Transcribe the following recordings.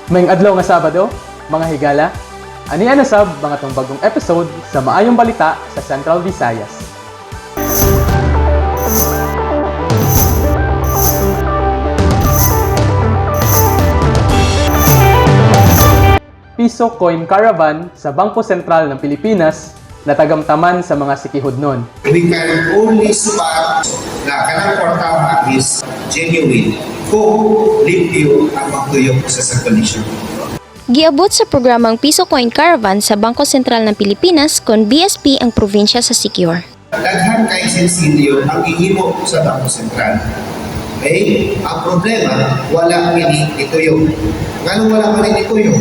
Maayong adlaw nga Sabado, mga higala. Ani na sab mga tong bagong episode sa Maayong Balita sa Central Visayas. Piso Coin Caravan sa Bangko Sentral ng Pilipinas na tagamtaman sa mga Siquijodnon. We can only spot na kanang kwartaha is genuine kung limpyo ang magtuyok sa circulation. Giabot sa programang Piso Coin Caravan sa Bangko Sentral ng Pilipinas kon BSP ang probinsya sa Siquijor. Daghan kay sensilyo ang gihimo sa Bangko Sentral. Okay? Ang problema, wala kini ituyok. Nganong wala pa rin ituyok?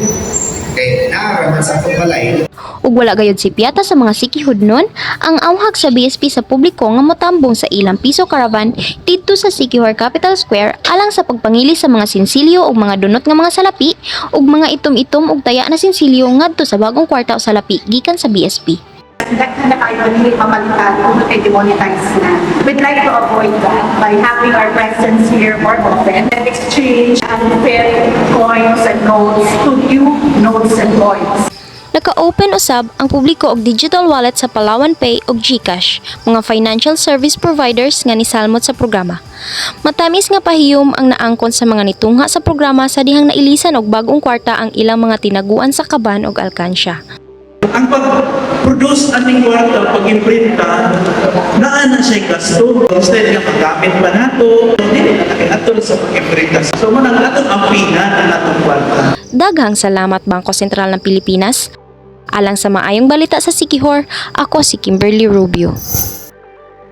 Kay naa ra man sa atong balay. Ug wala gayud si Piata sa mga Siquijodnon ang awhag sa BSP sa publiko nga motambong sa ilang Piso Caravan didto sa Siquijor Capital Square alang sa pagpangili sa mga sinsilyo ug mga dunot nga mga salapi ug mga itom-itom ug taya na sinsilyo ngadto sa bagong kwarta o salapi gikan sa BSP. Daghan na kayo dili mapalitan kung kay demonetize na. We'd like to avoid that by having our presence here more often and exchange unfair coins and notes to new notes and coins. Naka-open usab ang publiko og digital wallet sa Palawan Pay ug GCash, mga financial service providers nga nisalmot sa programa. Matamis nga pahiyom ang naangkon sa mga nitungha sa programa sa dihang nailisan og bag-ong kwarta ang ilang mga tinaguan sa kaban ug alkansya. Ang pag-produce aning kwarta, pag-imprinta, naa na siya gasto. Instead nga magamit pa nato, dili na nakiatol sa pag-imprinta. So mao nang atong ampinan ang atong kwarta. Daghang salamat, Bangko Sentral ng Pilipinas. Alang sa Maayong Balita sa Siquijor, ako si Kimberly Rubio.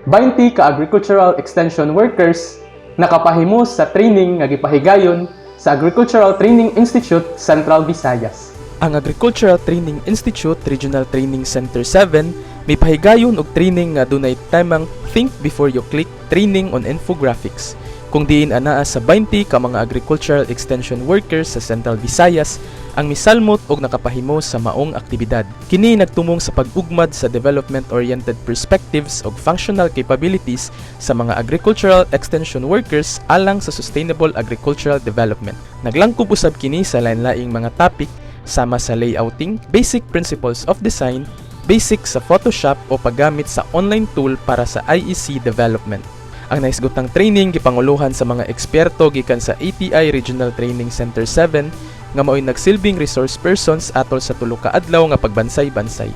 20 ka agricultural extension workers nakapahimo sa training nga gipahigayon sa Agricultural Training Institute Central Visayas. Ang Agricultural Training Institute Regional Training Center 7 may pahigayon og training nga dunay temang Think Before You Click Training on Infographics, kung diin anaa sa 20 ka mga agricultural extension workers sa Central Visayas ang misalmot og nakapahimo sa maong aktibidad. Kini nagtumong sa pag-ugmad sa development-oriented perspectives ug functional capabilities sa mga agricultural extension workers alang sa sustainable agricultural development. Naglangkob usab kini sa lain-laing mga topic sama sa layouting, basic principles of design, basic sa Photoshop o paggamit sa online tool para sa IEC development. Ang nahisgotang training gipanguluhan sa mga eksperto gikan sa ATI Regional Training Center 7 nga mao'y nagsilbing resource persons atol sa tulo ka adlaw nga pagbansay-bansay.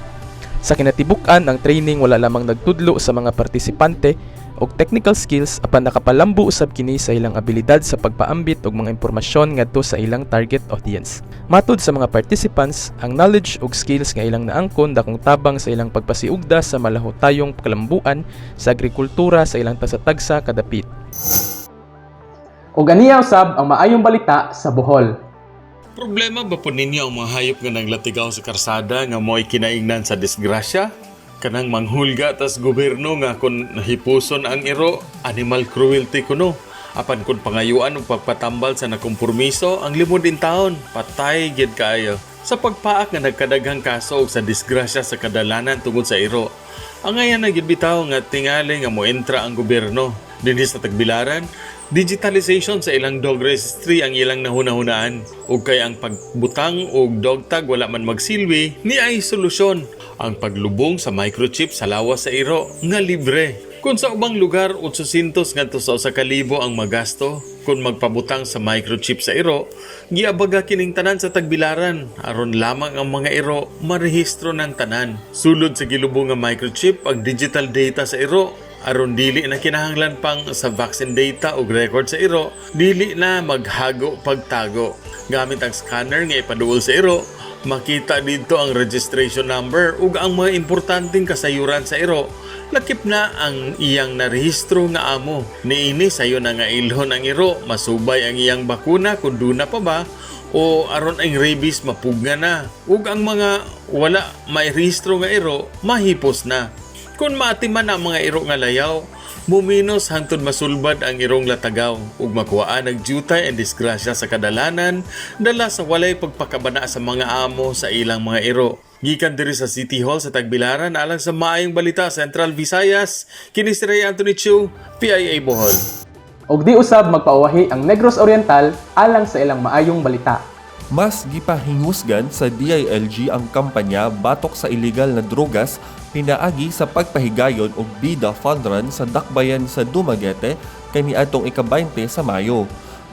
Sa kinatibuk-an, ang training wala lamang nagtudlo sa mga partisipante og technical skills apan nakapalambo usab kini sa ilang abilidad sa pagpaambit og mga impormasyon ngadto sa ilang target audience. Matud sa mga participants, ang knowledge ug skills nga ilang naangkon dakong tabang sa ilang pagpasiugda sa malahutayong kalambuan sa agrikultura sa ilang tagsa-tagsa kadapit. Ug aniya usab ang Maayong Balita sa Bohol. Problema ba po ninyo ang mga hayop nga naglatigaw sa karsada nga mo'y kinaingnan sa disgrasya? Kanang manghulga tas gobyerno nga kung hipuson ang iro, animal cruelty kuno. Apan kung pangayuan og pagpatambal sa nakompormiso, ang limod in taon, patay gid kaayo. Sa pagpaak nga nagkadaghang kaso og sa disgrasya sa kadalanan tungod sa iro. Angayan na gid bitaw nga tingali nga moentra ang gobyerno. Dinhi sa Tagbilaran, digitalization sa ilang dog registry ang ilang nahuna-hunaan. Ug kay ang pagbutang og dog tag wala man magsilbi, ni ay solusyon. Ang paglubong sa microchip sa lawas sa iro nga libre. Kung sa ubang lugar 800 ngadto sa 1,000 ang magasto kung magpabutang sa microchip sa iro, giabaga kining tanan sa Tagbilaran aron lamang ang mga iro marehistro ng tanan. Sulod sa gilubong nga microchip ang digital data sa iro aron dili na kinahanglan pang sa vaccine data ug record sa iro, dili na maghago pagtago. Gamit ang scanner nga ipaduol sa iro, makita dito ang registration number ug ang mga importanteng kasayuran sa iro. Lakip na ang iyang narehistro nga amo. Niini sayo na nga ilhon ang iro, masubay ang iyang bakuna kung duna pa ba o aron ang rabies mapugna na ug ang mga wala mairehistro nga iro mahipos na. Kung maatiman ang mga iro nga layaw, muminos hangtod masulbad ang irong latagaw ug makuhaan ang jutay and disgrasya sa kadalanan dala sa walay pagpakabana sa mga amo sa ilang mga iro. Gikan diri sa City Hall sa Tagbilaran alang sa Maayong Balita Central Visayas, kini si Ray Anthony Chu, PIA Bohol. Og di usab magpauwahi ang Negros Oriental alang sa ilang maayong balita. Mas gipahingusgan sa DILG ang kampanya batok sa illegal na drogas pinaagi sa pagpahigayon og Bida Fun Run sa Dakbayan sa Dumaguete kaniadtong ika-20 sa Mayo.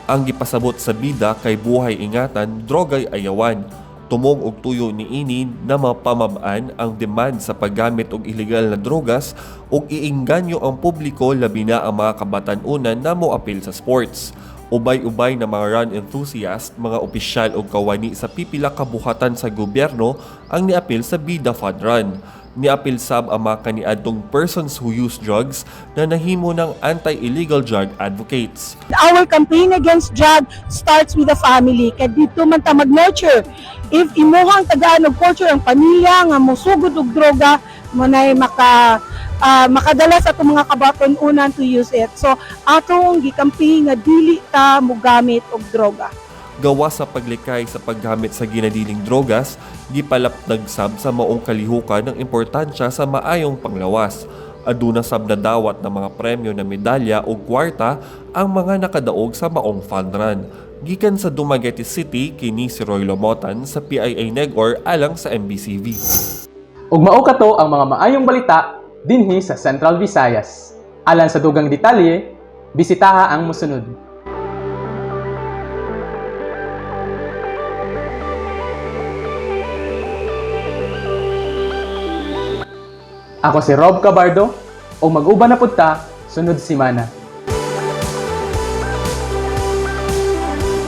Ang gipasabot sa bida kay "Buhay ingatan, drogay ayawan." Tumong og tuyo niini na mapamab-an ang demand sa paggamit og illegal na drogas ug iinganyo ang publiko, labi na ang mga kabatan-unan na moapil sa sports. Ubay-ubay na mga run enthusiast, mga opisyal o kawani sa pipila ka buhatan sa gobyerno ang niapil sa Bida Fun Run. Niapil sab ang mga kaniadtong persons who use drugs na nahimo ng anti-illegal drug advocates. Our campaign against drug starts with the family. Kay dito man ta mag-nurture. If imuhang tagaan og culture ang pamilya nga mosugod og droga, mo nay makadala sa atong mga kabatan-unan to use it. So atong gi-campaign nga dili ta mogamit og droga. Gawas sa paglikay sa paggamit sa ginadiling drogas, gipalapnag sab sa maong kalihukan ng importansya sa maayong panglawas. Aduna sab nadawat ng mga premyo na medalya o kwarta ang mga nakadaog sa maong fun run. Gikan sa Dumaguete City, kini si Roy Lomotan sa PIA Negor alang sa MBCV. Ug mao kato ang mga maayong balita dinhi sa Central Visayas. Alang sa dugang detalye, bisitaha ang musunod. Ako si Rob Cabardo o mag-uban na pud ta sunod semana.